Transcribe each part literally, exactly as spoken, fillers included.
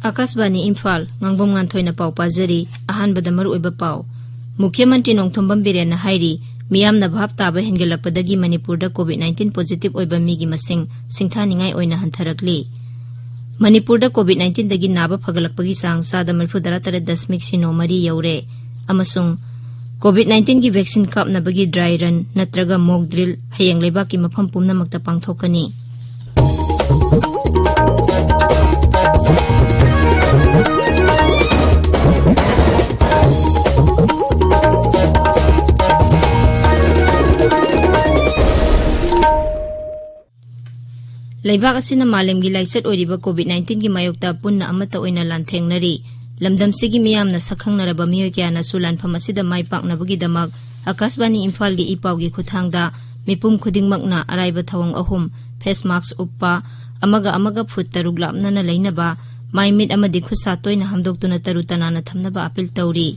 ꯑꯥꯀꯥꯁꯕꯥꯅꯤ ꯏꯝꯐꯥꯜ, ꯉꯥꯡꯕꯝ ꯉꯥꯟꯊꯣꯏꯅ ꯄꯥꯎ ꯄꯥꯖꯔꯤ꯫ ꯑꯍꯥꯟꯕꯗ ꯃꯔꯨꯑꯣꯏꯕ ꯄꯥꯎ꯫ ꯃꯨꯈ꯭ꯌ ꯃꯟꯇ꯭ꯔꯤ ꯅꯣꯡꯊꯣꯝꯕꯝ ꯕꯤꯔꯦꯟꯅ ꯍꯥꯏꯔꯤ, ꯃꯤꯌꯥꯝꯅ ꯚꯥꯞ ꯇꯥꯕ ꯍꯦꯟꯒꯠꯂꯛꯄꯗꯒꯤ ꯃꯅꯤꯄꯨꯔꯗ COVID nineteen positive ꯑꯣꯏꯕ ꯃꯤꯒꯤ ꯃꯁꯤꯡ ꯁꯤꯡꯊꯥꯅꯤꯡꯉꯥꯏ ꯑꯣꯏꯅ ꯍꯟꯊꯔꯛꯂꯤ꯫ ꯃꯅꯤꯄꯨꯔꯗ COVID nineteenꯗꯒꯤ ꯅꯥꯕ ꯐꯒꯠꯂꯛꯄꯒꯤ ꯆꯥꯡ ꯆꯥꯗ ꯃꯔꯤꯐꯨ ꯇꯔꯥ ꯇꯔꯦꯠ ꯗꯁꯃꯤꯛ ꯁꯤꯅꯣ ꯃꯔꯤ ꯌꯧꯔꯦ꯫ ꯑꯃꯁꯨꯡ COVID nineteenꯒꯤ vaccine ꯀꯥꯞꯅꯕꯒꯤ dry run ꯅꯠꯇ꯭ꯔꯒ mock drill ꯍꯌꯦꯡ ꯂꯩꯕꯥꯛꯀꯤ ꯃꯐꯝ ꯄꯨꯝꯅꯃꯛꯇ ꯄꯥꯡꯊꯣꯛꯀꯅꯤ꯫ ꯂꯩꯕꯥꯛ ꯑꯁꯤꯅ ꯃꯥꯂꯦꯝꯒꯤ ꯂꯥꯏꯆꯠ ꯑꯣꯏꯔꯤꯕ COVID nineteenꯒꯤ ꯃꯥꯌꯣꯛꯇ ꯄꯨꯟꯅ ꯑꯃꯠꯇ ꯑꯣꯏꯅ ꯂꯥꯟꯊꯦꯡꯅꯔꯤ꯫ ꯂꯝꯗꯝꯁꯤꯒꯤ ꯃꯤꯌꯥꯝꯅ ꯁꯛꯈꯪꯅꯔꯕ ꯃꯤꯑꯣꯏ ꯀꯌꯥꯅꯁꯨ ꯂꯥꯟꯐꯝ ꯑꯁꯤꯗ ꯃꯥꯏ ꯄꯥꯛꯅꯕꯒꯤꯗꯃꯛ ꯑꯥꯀꯥꯁꯕꯥꯅꯤ ꯏꯝꯐꯥꯜꯒꯤ ꯏ ꯄꯥꯎꯒꯤ ꯈꯨꯠꯊꯥꯡꯗ ꯃꯤꯄꯨꯝ ꯈꯨꯗꯤꯡꯃꯛꯅ ꯑꯔꯥꯏꯕ ꯊꯧꯑꯣꯡ ꯑꯍꯨꯝ, face mask ꯎꯞꯄ, ꯑꯃꯒ ꯑꯃꯒ ꯐꯨꯠ ꯇꯔꯨꯛ ꯂꯥꯞꯅꯅ ꯂꯩꯅꯕ, ꯃꯥꯏ ꯃꯤꯠ ꯑꯃꯗꯤ ꯈꯨꯠ ꯁꯥ ꯇꯣꯏꯅ ꯍꯥꯝꯗꯣꯛꯇꯨꯅ ꯇꯔꯨ ꯇꯅꯥꯟꯅ ꯊꯝꯅꯕ ꯑꯥꯄꯤꯜ ꯇꯧꯔꯤ꯫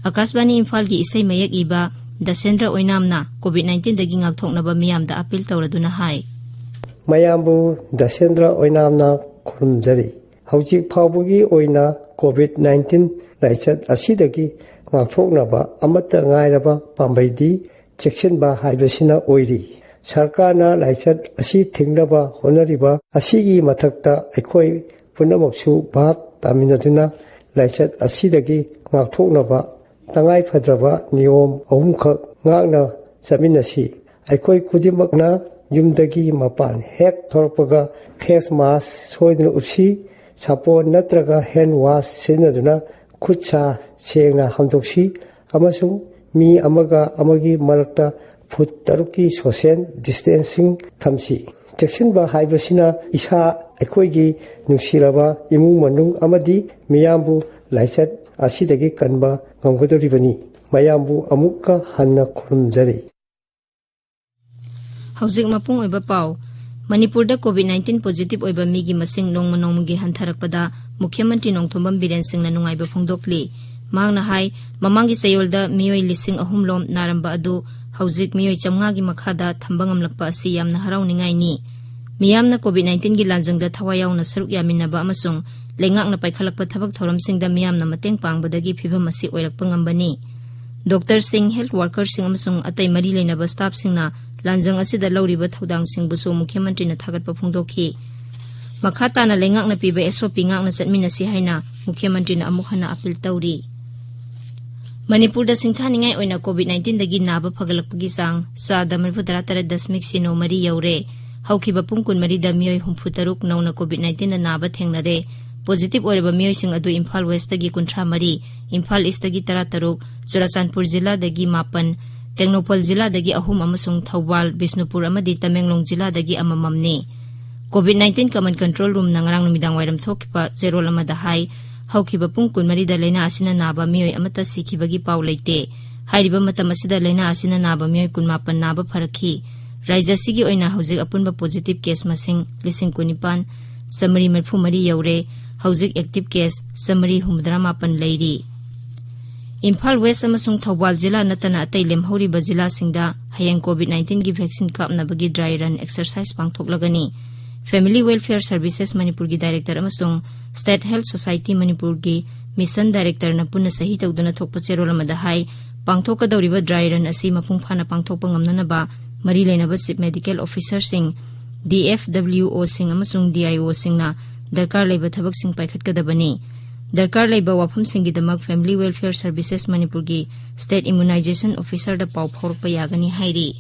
ꯑꯥꯀꯥꯁꯕꯥꯅꯤ ꯏꯝꯐꯥꯜꯒꯤ ꯏꯁꯩ ꯃꯌꯦꯛ ꯏꯕ ꯗꯁꯦꯟꯗ꯭ꯔ ꯑꯣꯏꯅꯥꯝꯅ COVID nineteenꯗꯒꯤ ꯉꯥꯛꯊꯣꯛꯅꯕ ꯃꯤꯌꯥꯝꯗ ꯑꯥꯄꯤꯜ ꯇꯧꯔꯗꯨꯅ ꯍꯥꯏ꯫ ꯃꯌꯥꯝꯕꯨ ꯗꯁꯦꯟꯗ꯭ꯔ ꯑꯣꯏꯅꯥꯝꯅ ꯈꯨꯔꯨꯝꯖꯔꯤ꯫ ꯍꯧꯖꯤꯛ ꯐꯥꯎꯕꯒꯤ ꯑꯣꯏꯅ COVID nineteen ꯂꯥꯏꯆꯠ ꯑꯁꯤꯗꯒꯤ ꯉꯥꯛꯊꯣꯛꯅꯕ ꯑꯃꯠꯇ ꯉꯥꯏꯔꯕ ꯄꯥꯝꯕꯩꯗꯤ ꯆꯦꯛꯁꯤꯟꯕ ꯍꯥꯏꯕꯁꯤꯅ ꯑꯣꯏꯔꯤ꯫ ꯁꯔꯀꯥꯔꯅ ꯂꯥꯏꯆꯠ ꯑꯁꯤ ꯊꯤꯡꯅꯕ ꯍꯣꯠꯅꯔꯤꯕ ꯑꯁꯤꯒꯤ ꯃꯊꯛꯇ ꯑꯩꯈꯣꯏ ꯄꯨꯝꯅꯃꯛꯁꯨ ꯚꯥꯞ ꯇꯥꯃꯤꯟꯅꯗꯨꯅ ꯂꯥꯏꯆꯠ ꯑꯁꯤꯗꯒꯤ ꯉꯥꯛꯊꯣꯛꯅꯕ ꯇꯉꯥꯏꯐꯗ꯭ꯔꯕ ꯅꯤꯌꯣꯝ ꯑꯍꯨꯝꯈꯛ ꯉꯥꯛꯅ ꯆꯠꯃꯤꯟꯅꯁꯤ꯫ ꯑꯩꯈꯣꯏ ꯈꯨꯗꯤꯡꯃꯛꯅ ꯌꯨꯝꯗꯒꯤ ꯃꯄꯥꯟ ꯍꯦꯛ ꯊꯣꯔꯛꯄꯒ face mask ꯁꯣꯏꯗꯅ ꯎꯞꯁꯤ, ꯁꯥꯄꯣꯟ ꯅꯠꯇ꯭ꯔꯒ hand wash ꯁꯤꯖꯤꯟꯅꯗꯨꯅ ꯈꯨꯠ ꯁꯥ ꯁꯦꯡꯅ ꯍꯥꯝꯗꯣꯛꯁꯤ ꯑꯃꯁꯨꯡ ꯃꯤ ꯑꯃꯒ ꯑꯃꯒꯤ ꯃꯔꯛꯇ ꯐꯨꯠ ꯇꯔꯨꯛꯀꯤ social distancing ꯊꯝꯁꯤ꯫ ꯆꯦꯛꯁꯤꯟꯕ ꯍꯥꯏꯕꯁꯤꯅ ꯏꯁꯥ, ꯑꯩꯈꯣꯏꯒꯤ ꯅꯨꯡꯁꯤꯔꯕ ꯏꯃꯨꯡ ꯃꯅꯨꯡ ꯑꯃꯗꯤ ꯃꯤꯌꯥꯝꯕꯨ ꯂꯥꯏꯆꯠ ꯑꯁꯤꯗꯒꯤ ꯀꯟꯕ ꯉꯝꯒꯗꯧꯔꯤꯕꯅꯤ꯫ ꯃꯌꯥꯝꯕꯨ ꯑꯃꯨꯛꯀ ꯍꯟꯅ ꯈꯨꯔꯨꯝꯖꯔꯤ꯫ ꯍꯧꯖꯤꯛ ꯃꯄꯨꯡ ꯑꯣꯏꯕ ꯄꯥꯎ꯫ ꯃꯅꯤꯄꯨꯔꯗ COVID nineteen positive ꯑꯣꯏꯕ ꯃꯤꯒꯤ ꯃꯁꯤꯡ ꯅꯣꯡꯃ ꯅꯣꯡꯃꯒꯤ ꯍꯟꯊꯔꯛꯄꯗ ꯃꯨꯈ꯭ꯌ ꯃꯟꯇ꯭ꯔꯤ ꯅꯣꯡꯊꯣꯝꯕꯝ ꯕꯤꯔꯦꯟ ꯁꯤꯡꯅ ꯅꯨꯡꯉꯥꯏꯕ ꯐꯣꯡꯗꯣꯛꯂꯤ꯫ ꯃꯍꯥꯛꯅ ꯍꯥꯏ, ꯃꯃꯥꯡꯒꯤ ꯆꯌꯣꯜꯗ ꯃꯤꯑꯣꯏ ꯂꯤꯁꯤꯡ ꯑꯍꯨꯝ ꯂꯣꯝ ꯅꯥꯔꯝꯕ ꯑꯗꯨ ꯍꯧꯖꯤꯛ ꯃꯤꯑꯣꯏ ꯆꯥꯝꯃꯉꯥꯒꯤ ꯃꯈꯥꯗ ꯊꯝꯕ ꯉꯝꯂꯛꯄ ꯑꯁꯤ ꯌꯥꯝꯅ ꯍꯔꯥꯎꯅꯤꯡꯉꯥꯏꯅꯤ꯫ ꯃꯤꯌꯥꯝꯅ COVID-19ꯒꯤ ꯂꯥꯟꯖꯪꯗ ꯊꯋꯥꯏ ꯌꯥꯎꯅ ꯁꯔꯨꯛ ꯌꯥꯃꯤꯟꯅꯕ ꯑꯃꯁꯨꯡ ꯂꯩꯉꯥꯛꯅ ꯄꯥꯏꯈꯠꯂꯛꯄ ꯊꯕꯛ ꯊꯧꯔꯝꯁꯤꯡꯗ ꯃꯤꯌꯥꯝꯅ ꯃꯇꯦꯡ ꯄꯥꯡꯕꯗꯒꯤ ꯐꯤꯚꯝ ꯑꯁꯤ ꯑꯣꯏꯔꯛꯄ ꯉꯝꯕꯅꯤ꯫ ꯗꯣꯛꯇꯔꯁꯤꯡ, ꯍꯦꯜꯊ ꯋꯥꯔꯀꯔꯁꯤꯡ ꯑꯃꯁꯨꯡ ꯑꯇꯩ ꯃꯔꯤ ꯂꯩꯅꯕ ꯁ꯭ꯇꯥꯐꯁꯤꯡꯅ ꯂꯥꯟꯖꯪ ꯑꯁꯤꯗ ꯂꯧꯔꯤꯕ ꯊꯧꯗꯥꯡꯁꯤꯡꯕꯨꯁꯨ ꯃꯨꯈ꯭ꯌ ꯃꯟꯇ꯭ꯔꯤꯅ ꯊꯥꯒꯠꯄ ꯐꯣꯡꯗꯣꯛꯈꯤ꯫ ꯃꯈꯥ ꯇꯥꯅ ꯂꯩꯉꯥꯛꯅ ꯄꯤꯕ SOP ꯉꯥꯛꯅ ꯆꯠꯃꯤꯟꯅꯁꯤ ꯍꯥꯏꯅ ꯃꯨꯈ꯭ꯌ ꯃꯟꯇ꯭ꯔꯤꯅ ꯑꯃꯨꯛ ꯍꯟꯅ ꯑꯄꯤꯜ ꯇꯧꯔꯤ꯫ ꯃꯅꯤꯄꯨꯔꯗ ꯁꯤꯡꯊꯥꯅꯤꯡꯉꯥꯏ ꯑꯣꯏꯅ COVID-19ꯗꯒꯤ ꯅꯥꯕ ꯐꯒꯠꯂꯛꯄꯒꯤ ꯆꯥꯡ ꯆꯥꯗ ꯃꯔꯤꯐꯨ ꯇꯔꯥ ꯇꯔꯦꯠ ꯗꯁꯃꯤꯛ ꯁꯤꯅꯣ ꯃꯔꯤ ꯌꯧꯔꯦ꯫ ꯍꯧꯈꯤꯕ ꯄꯨꯡ ꯀꯨꯟꯃꯔꯤꯗ ꯃꯤꯑꯣꯏ ꯍꯨꯝꯐꯨ ꯇꯔꯨꯛ ꯅꯧꯅ COVID-19ꯅ ꯅꯥꯕ ꯊꯦꯡꯅꯔꯦ꯫ ꯄꯣꯖꯤꯇꯤꯚ ꯑꯣꯏꯔꯕ ꯃꯤꯑꯣꯏꯁꯤꯡ ꯑꯗꯨ ꯏꯝꯐꯥꯜ ꯋꯦꯁꯇꯒꯤ ꯀꯨꯟꯊ꯭ꯔꯥ ꯃꯔꯤ, ꯏꯝꯐꯥꯜ ꯏꯁꯇꯒꯤ ꯇꯔꯥ ꯇꯔꯨꯛ, ꯆꯨꯔꯥꯆꯥꯟꯄꯨꯔ ꯖꯤꯂꯥꯗꯒꯤ ꯃꯥꯄꯟ, ꯇꯦꯡꯅꯧꯄꯜ ꯖꯤꯂꯥꯗꯒꯤ ꯑꯍꯨꯝ ꯑꯃꯁꯨꯡ ꯊꯧꯕꯥꯜ, ꯕꯤꯁꯅꯨꯄꯨꯔ ꯑꯃꯗꯤ ꯇꯃꯦꯡꯂꯣꯡ ꯖꯤꯂꯥꯗꯒꯤ ꯑꯃꯃꯝꯅꯤ꯫ COVID-19 Command Control Roomꯅ ꯉꯔꯥꯡ ꯅꯨꯃꯤꯗꯥꯡ ꯋꯥꯏꯔꯝ ꯊꯣꯛꯈꯤꯕ ꯆꯦꯔꯣꯜ ꯑꯃꯗ ꯍꯥꯏ, ꯍꯧꯈꯤꯕ ꯄꯨꯡ ꯀꯨꯟꯃꯔꯤꯗ ꯂꯥꯏꯅꯥ ꯑꯁꯤꯅ ꯅꯥꯕ ꯃꯤꯑꯣꯏ ꯑꯃꯠꯇ ꯁꯤꯈꯤꯕꯒꯤ ꯄꯥꯎ ꯂꯩꯇꯦ꯫ ꯍꯥꯏꯔꯤꯕ ꯃꯇꯝ ꯑꯁꯤꯗ ꯂꯥꯏꯅꯥ ꯑꯁꯤꯅ ꯅꯥꯕ ꯃꯤꯑꯣꯏ ꯀꯨꯟꯃꯥꯄꯟ ꯅꯥꯕ ꯐꯔꯛꯈꯤ꯫ ꯔꯥꯖ꯭ꯌ ꯑꯁꯤꯒꯤ ꯑꯣꯏꯅ ꯍꯧꯖꯤꯛ ꯑꯄꯨꯟꯕ ꯄꯣꯖꯤꯇꯤꯚ ꯀꯦꯁ ꯃꯁꯤꯡ ꯂꯤꯁꯤꯡ ꯀꯨꯟꯅꯤꯄꯥꯟ ꯆꯥꯃꯔꯤ ꯃꯔꯤꯐꯨ ꯃꯔꯤ ꯌꯧꯔꯦ꯫ ꯍꯧꯖꯤꯛ ꯑꯦꯛꯇꯤꯚ ꯀꯦꯁ ꯆꯥꯃꯔꯤ ꯍꯨꯝꯐꯨꯇꯔꯥ ꯃꯥꯄꯟ ꯂꯩꯔꯤ꯫ ꯏꯝꯐꯥꯜ ꯋꯦꯁ ꯑꯃꯁꯨꯡ ꯊꯧꯕꯥꯜ ꯖꯤꯂꯥ ꯅꯠꯇꯅ ꯑꯇꯩ ꯂꯦꯝꯍꯧꯔꯤꯕ ꯖꯤꯂꯥꯁꯤꯡꯗ ꯍꯌꯦꯡ COVID-19ꯒꯤ ꯚꯦꯛꯁꯤꯟ ꯀꯥꯞꯅꯕꯒꯤ ꯗ꯭ꯔꯥꯏ ꯔꯟ ꯑꯦꯛꯁꯔꯁꯥꯏꯖ ꯄꯥꯡꯊꯣꯛꯂꯒꯅꯤ꯫ Family Welfare Services ꯃꯅꯤꯄꯨꯔꯒꯤ ꯗꯥꯏꯔꯦꯛꯇꯔ ꯑꯃꯁꯨꯡ State Health Society ꯃꯅꯤꯄꯨꯔꯒꯤ ꯃꯤꯁꯟ ꯗꯥꯏꯔꯦꯛꯇꯔꯅ ꯄꯨꯟꯅ ꯁꯍꯤ ꯇꯧꯗꯨꯅ ꯊꯣꯛꯄ ꯆꯦꯔꯣꯜ ꯑꯃꯗ ꯍꯥꯏ, ꯄꯥꯡꯊꯣꯛꯀꯗꯧꯔꯤꯕ ꯗ꯭ꯔꯥꯏ ꯔꯟ ꯑꯁꯤ ꯃꯄꯨꯡ ꯐꯥꯅ ꯄꯥꯡꯊꯣꯛꯄ ꯉꯝꯅꯅꯕ ꯃꯔꯤ ꯂꯩꯅꯕ ꯆꯤꯐ ꯃꯦꯗꯤꯀꯦꯜ ꯑꯣꯐꯤꯁꯔꯁꯤꯡ, DFWOꯁꯤꯡ ꯑꯃꯁꯨꯡ DIOꯁꯤꯡꯅ ꯗꯔꯀꯥꯔ ꯂꯩꯕ ꯊꯕꯛꯁꯤꯡ ꯄꯥꯏꯈꯠꯀꯗꯕꯅꯤ꯫ ꯗꯔꯀꯥꯔ ꯂꯩꯕ ꯋꯥꯐꯝꯁꯤꯡꯒꯤꯗꯃꯛ Family Welfare Services ꯃꯅꯤꯄꯨꯔꯒꯤ State Immunization Officerꯗ ꯄꯥꯎ ꯐꯥꯎꯔꯛꯄ ꯌꯥꯒꯅꯤ ꯍꯥꯏꯔꯤ꯫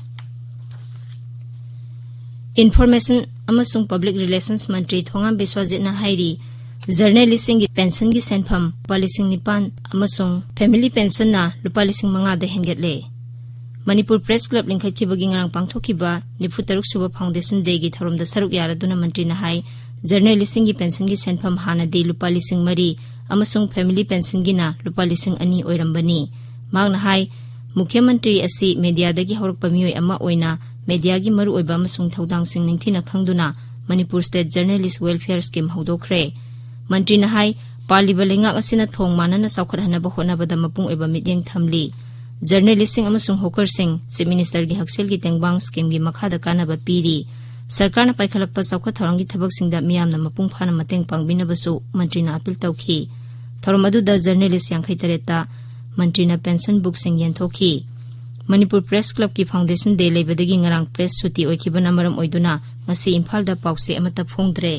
Information ꯑꯃꯁꯨꯡ Public Relations ꯃꯟꯇ꯭ꯔꯤ ꯊꯣꯉꯥꯝ ꯕꯤꯁ꯭ꯋꯖꯤꯠꯅ ꯍꯥꯏꯔꯤ, ꯖꯔꯅꯦꯂꯤꯁꯁꯤꯡꯒꯤ ꯄꯦꯟꯁꯟꯒꯤ ꯁꯦꯟꯐꯝ ꯂꯨꯄꯥ ꯂꯤꯁꯤꯡ ꯅꯤꯄꯥꯟ ꯑꯃꯁꯨꯡ ꯐꯦꯃꯤꯂꯤ ꯄꯦꯟꯁꯟꯅ ꯂꯨꯄꯥ ꯂꯤꯁꯤꯡ ꯃꯉꯥꯗ ꯍꯦꯟꯒꯠꯂꯦ꯫ ꯃꯅꯤꯄꯨꯔ ꯄ꯭ꯔꯦꯁ ꯀ꯭ꯂꯕ ꯂꯤꯡꯈꯠꯈꯤꯕꯒꯤ ꯉꯔꯥꯡ ꯄꯥꯡꯊꯣꯛꯈꯤꯕ ꯅꯤꯐꯨ ꯇꯔꯨꯛ ꯁꯨꯕ ꯐꯥꯎꯟꯗꯦꯁꯟ ꯗꯦꯒꯤ ꯊꯧꯔꯝꯗ ꯁꯔꯨꯛ ꯌꯥꯔꯗꯨꯅ ꯃꯟꯇ꯭ꯔꯤꯅ ꯍꯥꯏ, ꯖꯔꯅꯦꯂꯤꯁꯁꯤꯡꯒꯤ ꯄꯦꯟꯁꯟꯒꯤ ꯁꯦꯟꯐꯝ ꯍꯥꯟꯅꯗꯤ ꯂꯨꯄꯥ ꯂꯤꯁꯤꯡ ꯃꯔꯤ ꯑꯃꯁꯨꯡ ꯐꯦꯃꯤꯂꯤ ꯄꯦꯟꯁꯟꯒꯤꯅ ꯂꯨꯄꯥ ꯂꯤꯁꯤꯡ ꯑꯅꯤ ꯑꯣꯏꯔꯝꯕꯅꯤ꯫ ꯃꯍꯥꯛꯅ ꯍꯥꯏ, ꯃꯨꯈ꯭ꯌ ꯃꯟꯇ꯭ꯔꯤ ꯑꯁꯤ ꯃꯦꯗꯤꯌꯥꯗꯒꯤ ꯍꯧꯔꯛꯄ ꯃꯤꯑꯣꯏ ꯑꯃ ꯑꯣꯏꯅ ꯃꯦꯗꯤꯌꯥꯒꯤ ꯃꯔꯨꯑꯣꯏꯕ ꯑꯃꯁꯨꯡ ꯊꯧꯗꯥꯡꯁꯤꯡ ꯅꯤꯡꯊꯤꯅ ꯈꯪꯗꯨꯅ Manipur state journalists welfare scheme ꯍꯧꯗꯣꯛꯈ꯭ꯔꯦ꯫ ꯃꯟꯇ꯭ꯔꯤꯅ ꯍꯥꯏ, ꯄꯥꯜꯂꯤꯕ ꯂꯩꯉꯥꯛ ꯑꯁꯤꯅ ꯊꯣꯡ ꯃꯥꯟꯅꯅ ꯆꯥꯎꯈꯠꯍꯟꯅꯕ ꯍꯣꯠꯅꯕꯗ ꯃꯄꯨꯡ ꯑꯣꯏꯕ ꯃꯤꯠꯌꯦꯡ ꯊꯝꯂꯤ꯫ ꯖꯔꯅꯦꯂꯤꯁꯁꯤꯡ ꯑꯃꯁꯨꯡ ꯍꯣꯀꯔꯁꯤꯡ ꯆꯤꯐ ꯃꯤꯅꯤꯁꯇꯔꯒꯤ ꯍꯛꯁꯦꯜꯒꯤ ꯇꯦꯡꯕꯥꯡ ꯁ꯭ꯀꯤꯝꯒꯤ ꯃꯈꯥꯗ ꯀꯥꯟꯅꯕ ꯄꯤꯔꯤ꯫ ꯁꯔꯀꯥꯔꯅ ꯄꯥꯏꯈꯠꯂꯛꯄ ꯆꯥꯎꯈꯠ ꯊꯧꯔꯥꯡꯒꯤ ꯊꯕꯛꯁꯤꯡꯗ ꯃꯤꯌꯥꯝꯅ ꯃꯄꯨꯡ ꯐꯥꯅ ꯃꯇꯦꯡ ꯄꯥꯡꯕꯤꯅꯕꯁꯨ ꯃꯟꯇ꯭ꯔꯤꯅ ꯑꯥꯄꯤꯜ ꯇꯧꯈꯤ꯫ ꯊꯧꯔꯝ ꯑꯗꯨꯗ ꯖꯔꯅꯦꯂꯤꯁ ꯌꯥꯡꯈꯩ ꯇꯔꯦꯠꯇ ꯃꯟꯇ꯭ꯔꯤꯅ ꯄꯦꯟꯁꯟ ꯕꯨꯛꯁꯤꯡ ꯌꯦꯟꯊꯣꯛꯈꯤ꯫ ꯃꯅꯤꯄꯨꯔ ꯄ꯭ꯔꯦꯁ ꯀ꯭ꯂꯕꯀꯤ ꯐꯥꯎꯟꯗꯦꯁꯟ ꯗꯦ ꯂꯩꯕꯗꯒꯤ ꯉꯔꯥꯡ ꯄ꯭ꯔꯦꯁ ꯁꯨꯇꯤ ꯑꯣꯏꯈꯤꯕꯅ ꯃꯔꯝ ꯑꯣꯏꯗꯨꯅ ꯉꯁꯤ ꯏꯝꯐꯥꯜꯗ ꯄꯥꯎꯆꯦ ꯑꯃꯠꯇ ꯐꯣꯡꯗ꯭ꯔꯦ꯫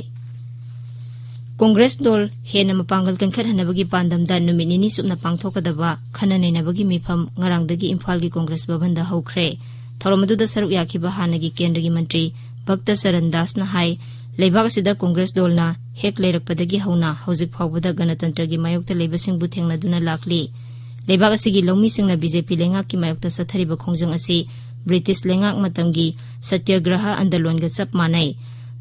ꯀꯣꯡꯒ꯭ꯔꯦꯁ ꯗꯣꯜ ꯍꯦꯟꯅ ꯃꯄꯥꯡꯒꯜ ꯀꯟꯈꯠꯍꯟꯅꯕꯒꯤ ꯄꯥꯟꯗꯝꯗ ꯅꯨꯃꯤꯠ ꯅꯤꯅꯤ ꯆꯨꯞꯅ ꯄꯥꯡꯊꯣꯛꯀꯗꯕ ꯈꯟꯅ ꯅꯩꯅꯕꯒꯤ ꯃꯤꯐꯝ ꯉꯔꯥꯡꯗꯒꯤ ꯏꯝꯐꯥꯜꯒꯤ ꯀꯣꯡꯒ꯭ꯔꯦꯁ ꯚꯕꯟꯗ ꯍꯧꯈ꯭ꯔꯦ꯫ ꯊꯧꯔꯝ ꯑꯗꯨꯗ ꯁꯔꯨꯛ ꯌꯥꯈꯤꯕ ꯍꯥꯟꯅꯒꯤ ꯀꯦꯟꯗ꯭ꯔꯒꯤ ꯃꯟꯇ꯭ꯔꯤ ꯚꯛꯇ ꯆꯔꯟ ꯗꯥꯁꯅ ꯍꯥꯏ, ꯂꯩꯕꯥꯛ ꯑꯁꯤꯗ ꯀꯣꯡꯒ꯭ꯔꯦꯁ ꯗꯣꯜꯅ ꯍꯦꯛ ꯂꯩꯔꯛꯄꯗꯒꯤ ꯍꯧꯅ ꯍꯧꯖꯤꯛ ꯐꯥꯎꯕꯗ ꯒꯅꯇꯟꯇ꯭ꯔꯒꯤ ꯃꯥꯌꯣꯛꯇ ꯂꯩꯕꯁꯤꯡꯕꯨ ꯊꯦꯡꯅꯗꯨꯅ ꯂꯥꯛꯂꯤ꯫ ꯂꯩꯕꯥꯛ ꯑꯁꯤꯒꯤ ꯂꯧꯃꯤꯁꯤꯡꯅ ꯕꯤꯖꯦꯄꯤ ꯂꯩꯉꯥꯛꯀꯤ ꯃꯥꯌꯣꯛꯇ ꯆꯠꯊꯔꯤꯕ ꯈꯣꯡꯖꯪ ꯑꯁꯤ ꯕ꯭ꯔꯤꯇꯤꯁ ꯂꯩꯉꯥꯛ ꯃꯇꯝꯒꯤ ꯁꯇ꯭ꯌꯒ꯭ꯔꯍ ꯑꯟꯗꯣꯂꯟꯒ ꯆꯞ ꯃꯥꯟꯅꯩ꯫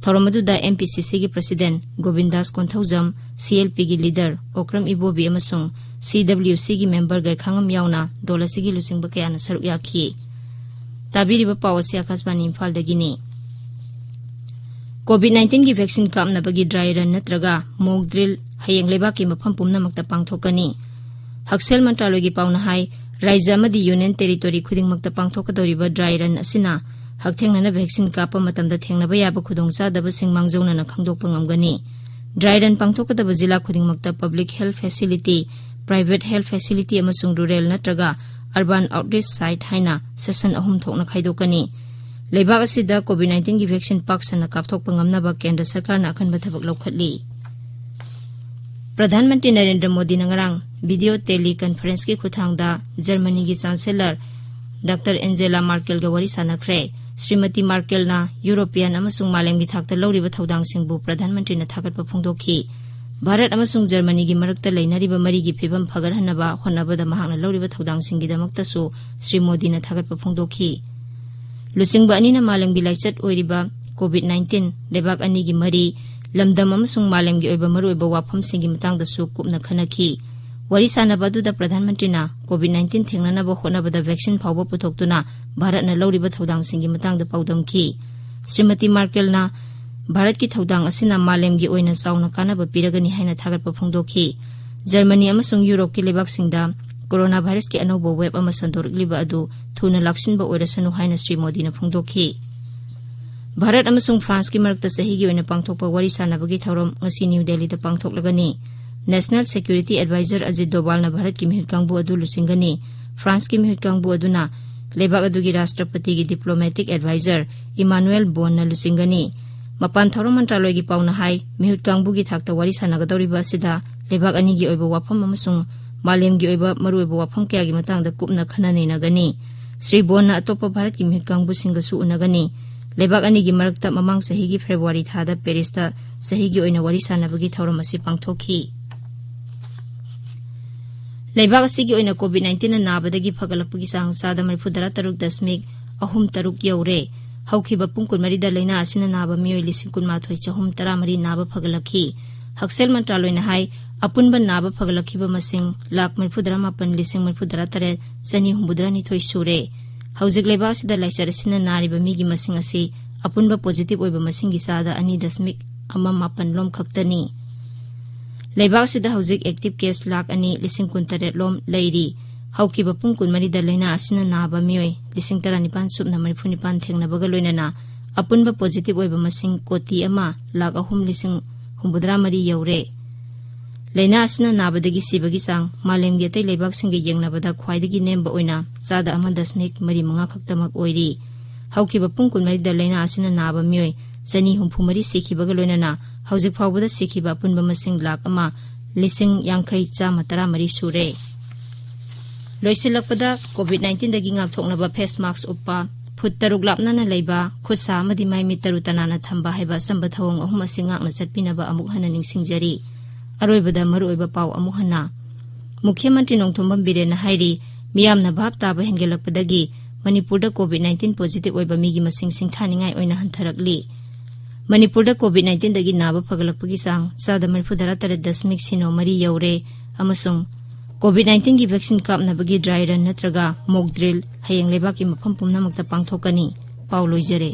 ꯊꯧꯔꯝ ꯑꯗꯨꯗ ꯑꯦꯝ ꯄꯤ ꯁꯤ ꯁꯤꯒꯤ ꯄ꯭ꯔꯁꯤꯗꯦꯟ ꯒꯣꯕꯤꯟꯗꯥꯁ ꯀꯣꯟꯊꯧꯖꯝ, ꯁꯤ ꯑꯦꯜ ꯄꯤꯒꯤ ꯂꯤꯗꯔ ꯑꯣꯀ꯭ꯔꯝ ꯏꯕꯣꯕꯤ ꯑꯃꯁꯨꯡ ꯁꯤ ꯗꯕ꯭ꯂꯤꯎ ꯁꯤꯒꯤ ꯃꯦꯝꯕꯔ ꯒꯥꯏꯈꯥꯉꯝ ꯌꯥꯎꯅ ꯗꯣꯜ ꯑꯁꯤꯒꯤ ꯂꯨꯆꯤꯡꯕ ꯀꯌꯥꯅ ꯁꯔꯨꯛ ꯌꯥꯈꯤ꯫ ꯇꯥꯕꯤꯔꯤꯕ ꯄꯥꯎ ꯑꯁꯤ ꯑꯥꯀꯥꯁꯕꯥꯅꯤ ꯏꯝꯐꯥꯜꯗꯒꯤꯅꯤ꯫ ꯀꯣꯚꯤꯗ ꯅꯥꯏꯟꯇꯤꯟꯒꯤ ꯚꯦꯛꯁꯤꯟ ꯀꯥꯞꯅꯕꯒꯤ ꯗ꯭ꯔꯥꯏ ꯔꯟ ꯅꯠꯇ꯭ꯔꯒ ꯃꯣꯛ ꯗ꯭ꯔꯤꯜ ꯍꯌꯦꯡ ꯂꯩꯕꯥꯛꯀꯤ ꯃꯐꯝ ꯄꯨꯝꯅꯃꯛꯇ ꯄꯥꯡꯊꯣꯛꯀꯅꯤ꯫ ꯍꯛꯁꯦꯜ ꯃꯟꯇ꯭ꯔꯥꯂꯣꯏꯒꯤ ꯄꯥꯎꯅ ꯍꯥꯏ, ꯔꯥꯖ꯭ꯌ ꯑꯃꯗꯤ ꯌꯨꯅꯤꯌꯟ ꯇꯦꯔꯤꯇꯣꯔꯤ ꯈꯨꯗꯤꯡꯃꯛꯇ ꯄꯥꯡꯊꯣꯛꯀꯗꯧꯔꯤꯕ ꯗ꯭ꯔꯥꯏ ꯔꯟ ꯑꯁꯤꯅ ꯍꯛꯊꯦꯡꯅꯅ ꯚꯦꯛꯁꯤꯟ ꯀꯥꯞꯄ ꯃꯇꯝꯗ ꯊꯦꯡꯅꯕ ꯌꯥꯕ ꯈꯨꯗꯣꯡꯆꯥꯗꯕꯁꯤꯡ ꯃꯥꯡꯖꯧꯅꯅ ꯈꯪꯗꯣꯛꯄ ꯉꯝꯒꯅꯤ꯫ ꯗ꯭ꯔꯥꯏ ꯔꯟ ꯄꯥꯡꯊꯣꯛꯀꯗꯕ ꯖꯤꯂꯥ ꯈꯨꯗꯤꯡꯃꯛꯇ public health facility, private health facility ꯑꯃꯁꯨꯡ ꯔꯨꯔꯦꯜ ꯅꯠꯇ꯭ꯔꯒ ꯑꯔꯕꯥꯟ ꯑꯥꯎꯠꯔꯤꯆ ꯁꯥꯏꯠ ꯍꯥꯏꯅ ꯁꯦꯁꯟ ꯑꯍꯨꯝ ꯊꯣꯛꯅ ꯈꯥꯏꯗꯣꯛꯀꯅꯤ꯫ ꯂꯩꯕꯥꯛ ꯑꯁꯤꯗ ꯀꯣꯚꯤꯗ ꯅꯥꯏꯟꯇꯤꯟꯒꯤ ꯚꯦꯛꯁꯤꯟ ꯄꯥꯛ ꯁꯟꯅ ꯀꯥꯞꯊꯣꯛꯄ ꯉꯝꯅꯕ ꯀꯦꯟꯗ꯭ꯔ ꯁꯔꯀꯥꯔꯅ ꯑꯀꯟꯕ ꯊꯕꯛ ꯂꯧꯈꯠꯂꯤ꯫ ꯄ꯭ꯔꯙꯥꯟ ꯃꯟꯇ꯭ꯔꯤ ꯅꯔꯦꯟꯗ꯭ꯔ ꯃꯣꯗꯤꯅ ꯉꯔꯥꯡ ꯚꯤꯗꯤꯑꯣ ꯇꯦꯂꯤ ꯀꯟꯐꯔꯦꯟꯁꯀꯤ ꯈꯨꯠꯊꯥꯡꯗ ꯖꯔꯃꯅꯤꯒꯤ ꯆꯥꯟꯁꯦꯂꯔ ꯗꯥꯛꯇꯔ ꯑꯦꯟꯖꯦꯂꯥ ꯃꯥꯔꯀꯦꯜꯒ ꯋꯥꯔꯤ ꯁꯥꯟꯅꯈ꯭ꯔꯦ꯫ ꯁ꯭ꯔꯤꯃꯇꯤ ꯃꯥꯔꯀꯦꯜꯅ ꯌꯨꯔꯣꯄꯤꯌꯥꯟ ꯑꯃꯁꯨꯡ ꯃꯥꯂꯦꯝꯒꯤ ꯊꯥꯛꯇ ꯂꯧꯔꯤꯕ ꯊꯧꯗꯥꯡꯁꯤꯡꯕꯨ ꯄ꯭ꯔꯙꯥꯟ ꯃꯟꯇ꯭ꯔꯤꯅ ꯊꯥꯒꯠꯄ ꯐꯣꯡꯗꯣꯛꯈꯤ꯫ ꯚꯥꯔꯠ ꯑꯃꯁꯨꯡ ꯖꯔꯃꯅꯤꯒꯤ ꯃꯔꯛꯇ ꯂꯩꯅꯔꯤꯕ ꯃꯔꯤꯒꯤ ꯐꯤꯕꯝ ꯐꯒꯠꯍꯟꯅꯕ ꯍꯣꯠꯅꯕꯗ ꯃꯍꯥꯛꯅ ꯂꯧꯔꯤꯕ ꯊꯧꯗꯥꯡꯁꯤꯡꯒꯤꯗꯃꯛꯇꯁꯨ ꯁ꯭ꯔꯤ ꯃꯣꯗꯤꯅ ꯊꯥꯒꯠꯄ ꯐꯣꯡꯗꯣꯛꯈꯤ꯫ ꯂꯨꯆꯤꯡꯕ ꯑꯅꯤꯅ ꯃꯥꯂꯦꯝꯒꯤ ꯂꯥꯏꯆꯠ ꯑꯣꯏꯔꯤꯕ ꯀꯣꯚꯤꯗ ꯅꯥꯏꯟꯇꯤꯟ, ꯂꯩꯕꯥꯛ ꯑꯅꯤꯒꯤ ꯃꯔꯤ, ꯂꯝꯗꯝ ꯑꯃꯁꯨꯡ ꯃꯥꯂꯦꯝꯒꯤ ꯑꯣꯏꯕ ꯃꯔꯨꯑꯣꯏꯕ ꯋꯥꯐꯝꯁꯤꯡꯒꯤ ꯃꯇꯥꯡꯗꯁꯨ ꯀꯨꯞꯅ ꯈꯟꯅꯈꯤ꯫ ꯋꯥꯔꯤ ꯁꯥꯟꯅꯕ ꯑꯗꯨꯗ ꯄ꯭ꯔꯙꯥꯟ ꯃꯟꯇ꯭ꯔꯤꯅ ꯀꯣꯚꯤꯗ ꯅꯥꯏꯟꯇꯤꯟ ꯊꯦꯡꯅꯅꯕ ꯍꯣꯠꯅꯕꯗ ꯚꯦꯛꯁꯤꯟ ꯐꯥꯎꯕ ꯄꯨꯊꯣꯛꯇꯨꯅ ꯚꯥꯔꯠꯅ ꯂꯧꯔꯤꯕ ꯊꯧꯗꯥꯡꯁꯤꯡꯒꯤ ꯃꯇꯥꯡꯗ ꯄꯥꯎꯗꯝꯈꯤ꯫ ꯁ꯭ꯔꯤꯃꯇꯤ ꯃꯥꯔꯀꯦꯜꯅ ꯚꯥꯔꯠꯀꯤ ꯊꯧꯗꯥꯡ ꯑꯁꯤꯅ ꯃꯥꯂꯦꯝꯒꯤ ꯑꯣꯏꯅ ꯆꯥꯎꯅ ꯀꯥꯟꯅꯕ ꯄꯤꯔꯒꯅꯤ ꯍꯥꯏꯅ ꯊꯥꯒꯠꯄ ꯐꯣꯡꯗꯣꯛꯈꯤ꯫ ꯖꯔꯃꯅꯤ ꯑꯃꯁꯨꯡ ꯌꯨꯔꯣꯞꯀꯤ ꯂꯩꯕꯥꯛꯁꯤꯡꯗ ꯀꯣꯔꯣꯅꯥ ꯚꯥꯏꯔꯁꯀꯤ ꯑꯅꯧꯕ ꯋꯦꯕ ꯑꯃ ꯁꯟꯗꯣꯔꯛꯂꯤꯕ ꯑꯗꯨ ꯊꯨꯅ ꯂꯥꯛꯁꯤꯟꯕ ꯑꯣꯏꯔꯁꯅꯨ ꯍꯥꯏꯅ ꯁ꯭ꯔꯤ ꯃꯣꯗꯤꯅ ꯐꯣꯡꯗꯣꯛꯈꯤ꯫ ꯚꯥꯔꯠ ꯑꯃꯁꯨꯡ ꯐ꯭ꯔꯥꯟꯁꯀꯤ ꯃꯔꯛꯇ ꯆꯍꯤꯒꯤ ꯑꯣꯏꯅ ꯄꯥꯡꯊꯣꯛꯄ ꯋꯥꯔꯤ ꯁꯥꯟꯅꯕꯒꯤ ꯊꯧꯔꯝ ꯉꯁꯤ ꯅ꯭ꯌꯨ ꯗꯦꯜꯂꯤꯗ ꯄꯥꯡꯊꯣꯛꯂꯒꯅꯤ꯫ National Security Advisor ꯑꯖꯤꯠ ꯗꯣꯚꯥꯜꯅ ꯚꯥꯔꯠꯀꯤ ꯃꯤꯍꯨꯠ ꯀꯥꯡꯕꯨ ꯑꯗꯨ ꯂꯨꯆꯤꯡꯒꯅꯤ꯫ ꯐ꯭ꯔꯥꯟꯁꯀꯤ ꯃꯤꯍꯨꯠ ꯀꯥꯡꯕꯨ ꯑꯗꯨꯅ ꯂꯩꯕꯥꯛ ꯑꯗꯨꯒꯤ ꯔꯥꯁꯇ꯭ꯔꯄꯇꯤꯒꯤ diplomatic advisor ꯏꯃꯥꯅꯨꯑꯦꯜ ꯕꯣꯟꯅ ꯂꯨꯆꯤꯡꯒꯅꯤ꯫ ꯃꯄꯥꯟ ꯊꯧꯔꯝ ꯃꯟꯇ꯭ꯔꯥꯂꯣꯏꯒꯤ ꯄꯥꯎꯅ ꯍꯥꯏ, ꯃꯤꯍꯨꯠ ꯀꯥꯡꯕꯨꯒꯤ ꯊꯥꯛꯇ ꯋꯥꯔꯤ ꯁꯥꯟꯅꯒꯗꯧꯔꯤꯕ ꯑꯁꯤꯗ ꯂꯩꯕꯥꯛ ꯑꯅꯤꯒꯤ ꯑꯣꯏꯕ ꯋꯥꯐꯝ ꯑꯃꯁꯨꯡ ꯃꯥꯂꯦꯝꯒꯤ ꯑꯣꯏꯕ ꯃꯔꯨꯑꯣꯏꯕ ꯋꯥꯐꯝ ꯀꯌꯥꯒꯤ ꯃꯇꯥꯡꯗ ꯀꯨꯞꯅ ꯈꯟꯅ ꯅꯩꯅꯒꯅꯤ꯫ ꯁ꯭ꯔꯤ ꯕꯣꯟꯅ ꯑꯇꯣꯞꯄ ꯚꯥꯔꯠꯀꯤ ꯃꯤꯍꯨꯠ ꯀꯥꯡꯕꯨꯁꯤꯡꯒꯁꯨ ꯎꯅꯒꯅꯤ꯫ ꯂꯩꯕꯥꯛ ꯑꯅꯤꯒꯤ ꯃꯔꯛꯇ ꯃꯃꯥꯡ ꯆꯍꯤꯒꯤ ꯐꯦꯕ꯭ꯔꯨꯋꯥꯔꯤ ꯊꯥꯗ ꯄꯦꯔꯤꯁꯇ ꯆꯍꯤꯒꯤ ꯑꯣꯏꯅ ꯋꯥꯔꯤ ꯁꯥꯟꯅꯕꯒꯤ ꯊꯧꯔꯝ ꯑꯁꯤ ꯄꯥꯡꯊꯣꯛꯈꯤ꯫ ꯂꯩꯕꯥꯛ ꯑꯁꯤꯒꯤ ꯑꯣꯏꯅ COVID nineteen ꯅꯥꯕꯗꯒꯤ ꯐꯒꯠꯂꯛꯄꯒꯤ ꯆꯥꯡ ꯆꯥꯗ ꯃꯔꯤꯐꯨ ꯇꯔꯥ ꯇꯔꯨꯛ ꯗꯁꯃꯤꯛ ꯑꯍꯨꯝ ꯇꯔꯨꯛ ꯌꯧꯔꯦ꯫ ꯍꯧꯈꯤꯕ ꯄꯨꯡ ꯀꯨꯟꯃꯔꯤꯗ ꯂꯥꯏꯅꯥ ꯑꯁꯤꯅ ꯅꯥꯕ ꯃꯤꯑꯣꯏ ꯂꯤꯁꯤꯡ ꯀꯨꯟꯃꯥꯊꯣꯏ ꯆꯍꯨꯝ ꯇꯔꯥꯃꯔꯤ ꯅꯥꯕ ꯐꯒꯠꯂꯛꯈꯤ꯫ ꯍꯛꯁꯦꯜ ꯃꯟꯇ꯭ꯔꯥꯂꯣꯏꯅ ꯍꯥꯏ, ꯑꯄꯨꯟꯕ ꯅꯥꯕ ꯐꯒꯠꯂꯛꯈꯤꯕ ꯃꯁꯤꯡ ꯂꯥꯈ ꯃꯔꯤꯐꯨ ꯇꯔꯥ ꯃꯥꯄꯟ ꯂꯤꯁꯤꯡ ꯃꯔꯤꯐꯨ ꯇꯔꯥ ꯇꯔꯦꯠ ꯆꯅꯤ ꯍꯨꯝꯐꯨ ꯇꯔꯥ ꯅꯤꯊꯣꯏ ꯁꯨꯔꯦ꯫ ꯍꯧꯖꯤꯛ ꯂꯩꯕꯥꯛ ꯑꯁꯤꯗ ꯂꯥꯏꯆꯠ ꯑꯁꯤꯅ ꯅꯥꯔꯤꯕ ꯃꯤꯒꯤ ꯃꯁꯤꯡ ꯑꯁꯤ ꯑꯄꯨꯟꯕ positive ꯑꯣꯏꯕ ꯃꯁꯤꯡꯒꯤ ꯆꯥꯗ ꯑꯅꯤ ꯗꯁꯃꯤꯛ ꯑꯃ ꯃꯥꯄꯟ ꯂꯣꯝ ꯈꯛꯇꯅꯤ꯫ ꯂꯩꯕꯥꯛ ꯑꯁꯤꯗ ꯍꯧꯖꯤꯛ active case ꯂꯥꯈ ꯑꯅꯤ ꯂꯤꯁꯤꯡ ꯀꯨꯟ ꯇꯔꯦꯠ ꯂꯣꯝ ꯂꯩꯔꯤ꯫ ꯍꯧꯈꯤꯕ ꯄꯨꯡ ꯀꯨꯟꯃꯔꯤꯗ ꯂꯥꯏꯅꯥ ꯑꯁꯤꯅ ꯅꯥꯕ ꯃꯤꯑꯣꯏ ꯂꯤꯁꯤꯡ ꯇꯔꯥꯅꯤꯄꯥꯟ ꯁꯨꯞꯅ ꯃꯔꯤꯐꯨ ꯅꯤꯄꯥꯟ ꯊꯦꯡꯅꯕꯒ ꯂꯣꯏꯅꯅ ꯑꯄꯨꯟꯕ positive ꯑꯣꯏꯕ ꯃꯁꯤꯡ ꯀꯣꯇꯤ ꯑꯃ ꯂꯥꯈ ꯑꯍꯨꯝ ꯂꯤꯁꯤꯡ ꯍꯨꯝꯐꯨꯇꯔꯥ ꯃꯔꯤ ꯌꯧꯔꯦ꯫ ꯂꯥꯏꯅꯥ ꯑꯁꯤꯅ ꯅꯥꯕꯗꯒꯤ ꯁꯤꯕꯒꯤ ꯆꯥꯡ ꯃꯥꯂꯦꯝꯒꯤ ꯑꯇꯩ ꯂꯩꯕꯥꯛꯁꯤꯡꯒ ꯌꯦꯡꯅꯕꯗ ꯈ꯭ꯋꯥꯏꯗꯒꯤ ꯅꯦꯝꯕ ꯑꯣꯏꯅ ꯆꯥꯗ ꯑꯃ ꯗꯁꯃꯤꯛ ꯃꯔꯤ ꯃꯉꯥ ꯈꯛꯇꯃꯛ ꯑꯣꯏꯔꯤ꯫ ꯍꯧꯈꯤꯕ ꯄꯨꯡ ꯀꯨꯟꯃꯔꯤꯗ ꯂꯥꯏꯅꯥ ꯑꯁꯤꯅ ꯅꯥꯕ ꯃꯤꯑꯣꯏ ꯆꯅꯤ ꯍꯨꯝꯐꯨ ꯃꯔꯤ ꯁꯤꯈꯤꯕꯒ ꯂꯣꯏꯅꯅ ꯍꯧꯖꯤꯛ ꯐꯥꯎꯕꯗ ꯁꯤꯈꯤꯕ ꯑꯄꯨꯟꯕ ꯃꯁꯤꯡ ꯂꯥꯈ ꯑꯃ ꯂꯤꯁꯤꯡ ꯌꯥꯡꯈꯩ ꯆꯥꯝꯃ ꯇꯔꯥ ꯃꯔꯤ ꯁꯨꯔꯦ꯫ ꯂꯣꯏꯁꯤꯜꯂꯛꯄꯗ, COVID nineteenꯗꯒꯤ ꯉꯥꯛꯊꯣꯛꯅꯕ face mask ꯎꯞꯄ, ꯐꯨꯠ ꯇꯔꯨꯛ ꯂꯥꯞꯅꯅ ꯂꯩꯕ, ꯈꯨꯠ ꯁꯥ ꯑꯃꯗꯤ ꯃꯥꯏ ꯃꯤꯠ ꯇꯔꯨ ꯇꯅꯥꯟꯅ ꯊꯝꯕ ꯍꯥꯏꯕ ꯑꯆꯝꯕ ꯊꯧꯑꯣꯡ ꯑꯍꯨꯝ ꯑꯁꯤ ꯉꯥꯛꯅ ꯆꯠꯄꯤꯅꯕ ꯑꯃꯨꯛ ꯍꯟꯅ ꯅꯤꯡꯁꯤꯡꯖꯔꯤ꯫ ꯑꯔꯣꯏꯕꯗ ꯃꯔꯨꯑꯣꯏꯕ ꯄꯥꯎ ꯑꯃꯨꯛ ꯍꯟꯅ꯫ ꯃꯨꯈ꯭ꯌ ꯃꯟꯇ꯭ꯔꯤ ꯅꯣꯡꯊꯣꯝꯕꯝ ꯕꯤꯔꯦꯟꯅ ꯍꯥꯏꯔꯤ, ꯃꯤꯌꯥꯝꯅ ꯚꯥꯞ ꯇꯥꯕ ꯍꯦꯟꯒꯠꯂꯛꯄꯗꯒꯤ ꯃꯅꯤꯄꯨꯔꯗ COVID nineteen positive ꯑꯣꯏꯕ ꯃꯤꯒꯤ ꯃꯁꯤꯡ ꯁꯤꯡꯊꯥꯅꯤꯡꯉꯥꯏ ꯑꯣꯏꯅ ꯍꯟꯊꯔꯛꯂꯤ꯫ ꯃꯅꯤꯄꯨꯔꯗ COVID nineteenꯗꯒꯤ ꯅꯥꯕ ꯐꯒꯠꯂꯛꯄꯒꯤ ꯆꯥꯡ ꯆꯥꯗ ꯃꯔꯤꯐꯨ ꯇꯔꯥ ꯇꯔꯦꯠ ꯗꯁꯃꯤꯛ ꯁꯤꯅꯣ ꯃꯔꯤ ꯌꯧꯔꯦ ꯑꯃꯁꯨꯡ COVID nineteenꯒꯤ vaccine ꯀꯥꯞꯅꯕꯒꯤ dry run ꯅꯠꯇ꯭ꯔꯒ mock drill ꯍꯌꯦꯡ ꯂꯩꯕꯥꯛꯀꯤ ꯃꯐꯝ ꯄꯨꯝꯅꯃꯛꯇ ꯄꯥꯡꯊꯣꯛꯀꯅꯤ꯫ ꯄꯥꯎ ꯂꯣꯏꯖꯔꯦ꯫